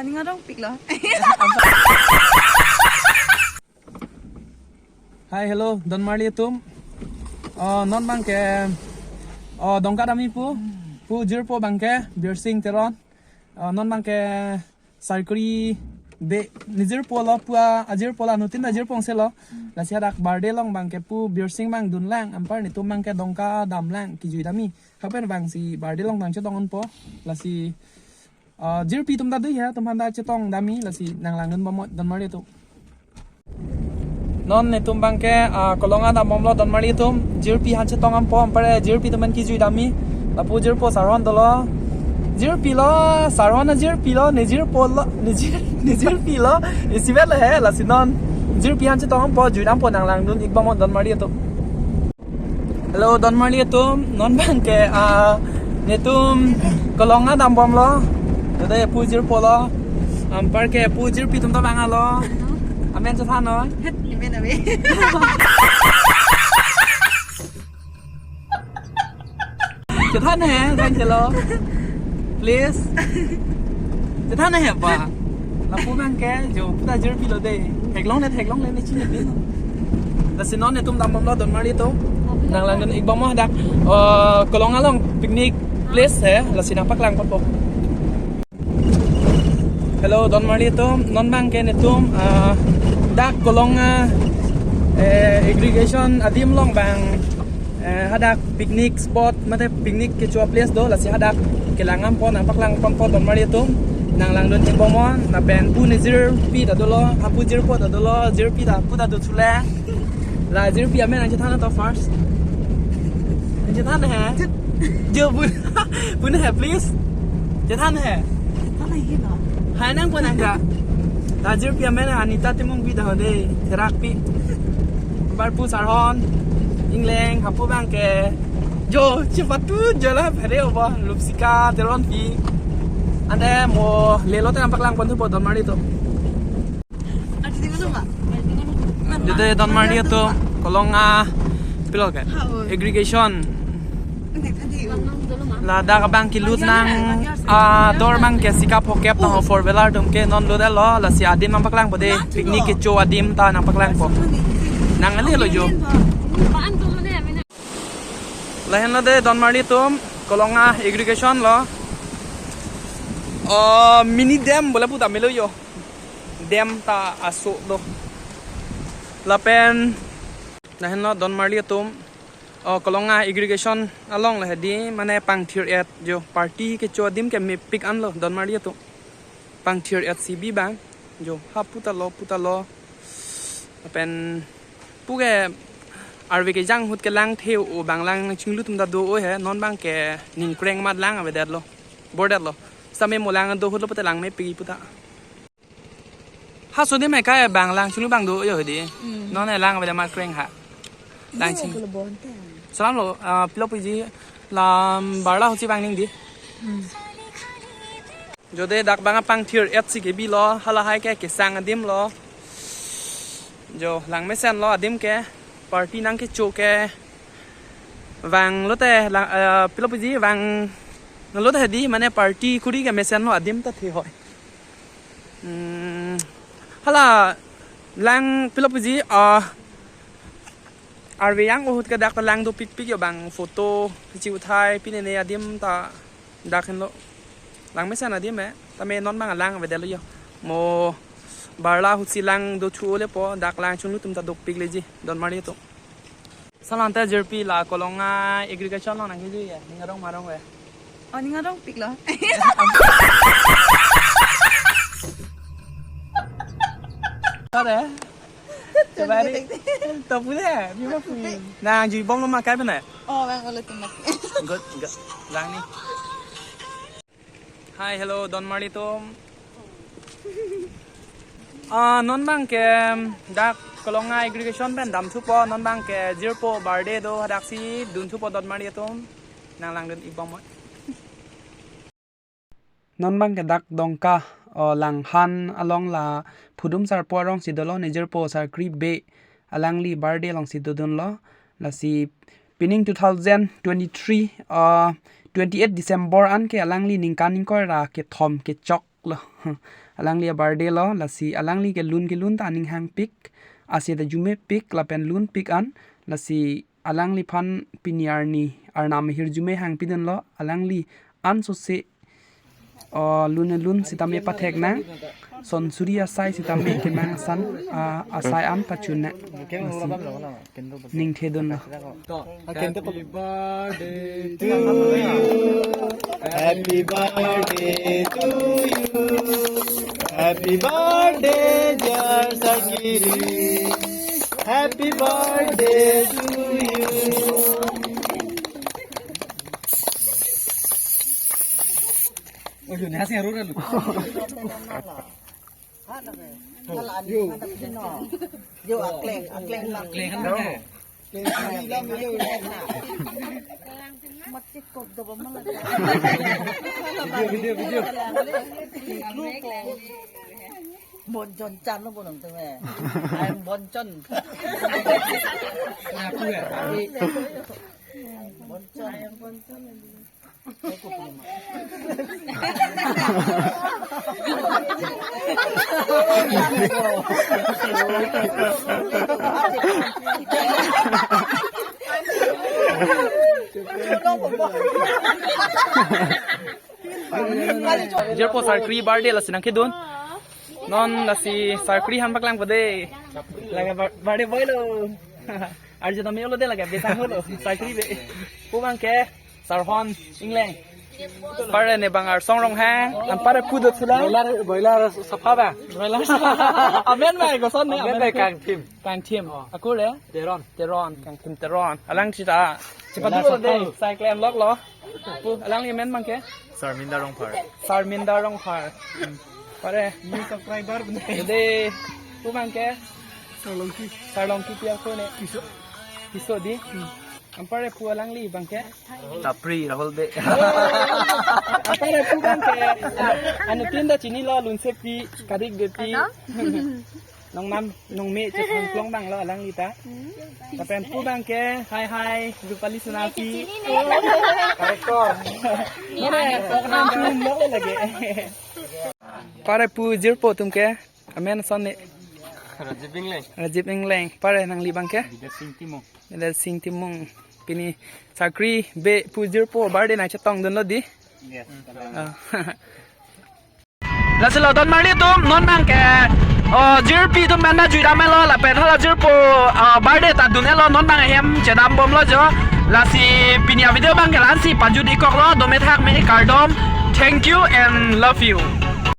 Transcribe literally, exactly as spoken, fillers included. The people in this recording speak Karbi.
Aning arong pik lo. Hi, hello, don marli atum. Oh, non abangke, oh, Dongka damji pu, pu jirpo abangke Birsing Teron. Oh, non abangke Sarkri be nejirpo lo, pu a, ajirpo lo, anuttin ta jirpo ong se lo. Lasi hadak birthday along abangke pu Birsing abang dunlang, anpar netum abangke Dongka damlang, kejui damji. Hapen abang si birthday along nangchetong unpo. Lasi, ah, jirpi atum ta do he, atum aphan ta chetong damji, lasi nanglangdun bomnon don marli atum. Non netum abangke, ah, Kolonga dambomlo don marli atum, jirpi aphan chetong dampo, anpar jirpi atum aphan kejui damji, lapu jirpo Sarhon dolo, jirpi lo, Sarhon ajirpi lo, nejirpo lo, nejir, nejirpi lo, isivet lo he, lasi non, jirpi aphan chetong dampo, jui dampo nanglangdun ik bomnon don marli atum. Hello, don marli atum, non abangke, ah, netum Kolonga dambomlo, tade pu jirpo lo, anpar ke pu jirpi atum ta vanglo, amen chethan non. Amen, amen. Chethan he, thank you lo. Please. Chethan he ba. Lapu abangke, jo, pu ta jirpi lo de. Theklongle, theklongle, ne chini pin. Lasi non netum dambomlo don marli atum. Nanglangdun ik bomnon hadak. Eh, Kolonga along picnic place he, lasi nangpaklang ponpo. Hello, don marli atum, non abangke netum, ah, dak Kolonga, eh, aggregation adim along abang, eh, hadak picnic spot, mate picnic kecho a-place do, lasi hadak kelang dampo, nangpaklang ponpo don marli atum, nanglangdun ik bomnon, lapen pu nejirpi ta dolo, hapu jirpo ta dolo, jirpi ta pu ta do chule. La jirpi amen nangchethan to first. Nangchethan he. Jo pu, pu ne he please. Chethan he. Tala hilo. Hai nang pon nang ja. La jirpi amen Anita Timungpi ta ho de. Therakpi. Anpar pu Sarhon. Ingleng hapu abangke. Jo, chepatu jo la phere obo. Lupsika Teronpi. Ante mo lelo te nangpaklang ponthupo don marli atum. Ati tinggal dong, Pak. Jode don marli atum, Kolonga, pilo ke? Ha, oh. Aggregation. Nanti, nanti. Ladak abang kelut nang, ah, dor abangke sikap hokep tang four wheeler atum ke non lutlo, lasi adim nangpaklangpo de, picnic kecho adim ta nangpaklangpo. Nanglelo jo. Lahenlo de don marli atum, Kolonga aggregation lo. Oh, mini dam bole puta melo jo. Dam ta aso do. Lapen lahenlo don marli atum. Oh, Kolonga aggregation along la hedi mane pangthir-et jo party kecho adim ke mepik anlo don marli atum. Pangthir-et si bi abang jo ha puta lo puta lo. Lapen puke arve kejang ahut kelang the-o abang lang chinglu atum ta do-o he non abangke ningkreng amat lang avedetlo. Bordetlo. Same mo lang do ahut lo puta lang mepik puta. Ha so de me kai abang lang chulu abang do-o hedi. Hmm. Non lang avedetlo ma kreng ha. Lang ching. Salam lo, ah, pilo puji lam barla ahutsi abang ning di. Hmm. Jode dak abang pangthir-et si kebi lo, halahai ke kesang adim lo. Jo lang mesen lo adim ke party nangkecho ke. Vanglote lang, ah, pilo puji vanglote hedi mane party kuri ke mesen lo adim ta the hoi. Hmm, hala lang pilo puji, ah, arve yang ahut ke dak ta lang dopikpik jo abang photo chiuthai pine ne adim ta dak henlo. Lang mesen adim e, tame non abang lang avedetlo jo. Mo barla ahutsi lang do chu ole po dak lang chinglu atum ta dopikleji don marli atum. Salante jirpi la Kolonga aggregation lo nangkejui ya, ning arong ma arong ve. Oh, ning arong pik lo. Kare? Coba ri. Topu de, bima pui. Nangjuibomlo ma kai bena? Oh, bang ulo tumak. Good, good. Lang ni. Hi, hello, don marli atum. Ah, non abangke dak Kolonga aggregation pen damthupo, non abangke jirpo birthday do, hadaksi dunthupo don marli atum. Nanglangdun ik bomnon. Non abangke dak Dongka, oh, Langhan along la Phudum Sarpo arong si dolo, nejirpo Sarkri Bey alangli birthday along si dodunlo. Lasi pining two thousand twenty-three, uh, twenty-eight December anke alangli ningkan ingkoi ra kethom kechok lo. Alangli a-birthday lo, lasi alangli ke lun kelun ta aning hangpik, ase ta jumepik lapen lunpik an, lasi alangliphan pini arni arnam ahirjume hangpidunlo, alangli ansose, o, lun lun sitame pathek nang, son suri asai sitame kemang asan, a, asai an pachun nang. Lasi ningthedunlo. Happy birthday to you. Happy birthday to you. Happy birthday, dear Sakiri. Happy birthday to you. Yo, yo, akleng, akleng. Akleng, akleng. Video, video, video. Bonchon chan lo bonong teme. Ayang bonchon. Bonchon. Jirpo Sarkri birthday lasi nangkedun. Non lasi Sarkri han paklang pade. Lake bar-, birthday boy lo. Arju tame lo de lake besang lo. Sarkri be. Pu abang ke Sarhon Ingleng. Pare ne bang Arsong Ronghang. Anpare pu do thulang. Boiler, boiler sapha ba. Boiler sapha. Amen mai koson ne. Amen amen mai ke. Kangthim. Kangthim. Oh. Akur e? Teron. Teron. Kangthim Teron. Alang sita. Boiler sapha. Chepadu de. Sai klem lok lo. Pu, alangli amen abang ke? Sarminda Rongphar. Sarminda Rongphar. Hmm. Pare. New subscriber benar. Jadi, pu abang ke? Sarlongki. Sarlongki pi ako ne? Piso. Piso di? Hmm. Anpare pu alangli abang ke? Tapri Rahul Bey. Anpare pu abang ke? Anu, anu tin ta chinilo, Lunsepi, Kadik Depi. Ano? Nongnam, nongme chethang plong abang lo alangli ta. Hmm. Lapen pu abang ke, hai hai, Rupali Sonapi. Director. Mane, program film lo lagi. Pare pu jirpo atum ke, amen ason ne? Rajiv Ingleng. Rajiv Ingleng. Pare nangli abang ke? Bidya Singh Timung. Bidya Singh Timung. Pini Sarkri be pu jirpo birthday nangchetongdunlo di. Yes. Ah. Lasi lo don marli atum, non abang ke, o, jirpi atum pen ta juidam lo, lapen hala jirpo, o, birthday ta dun lo, non abang ahem chedam bomlo jo. Lasi pini a-video abang ke la-ansi pajut-ik koklo, dome thakme kardom. Thank you and love you.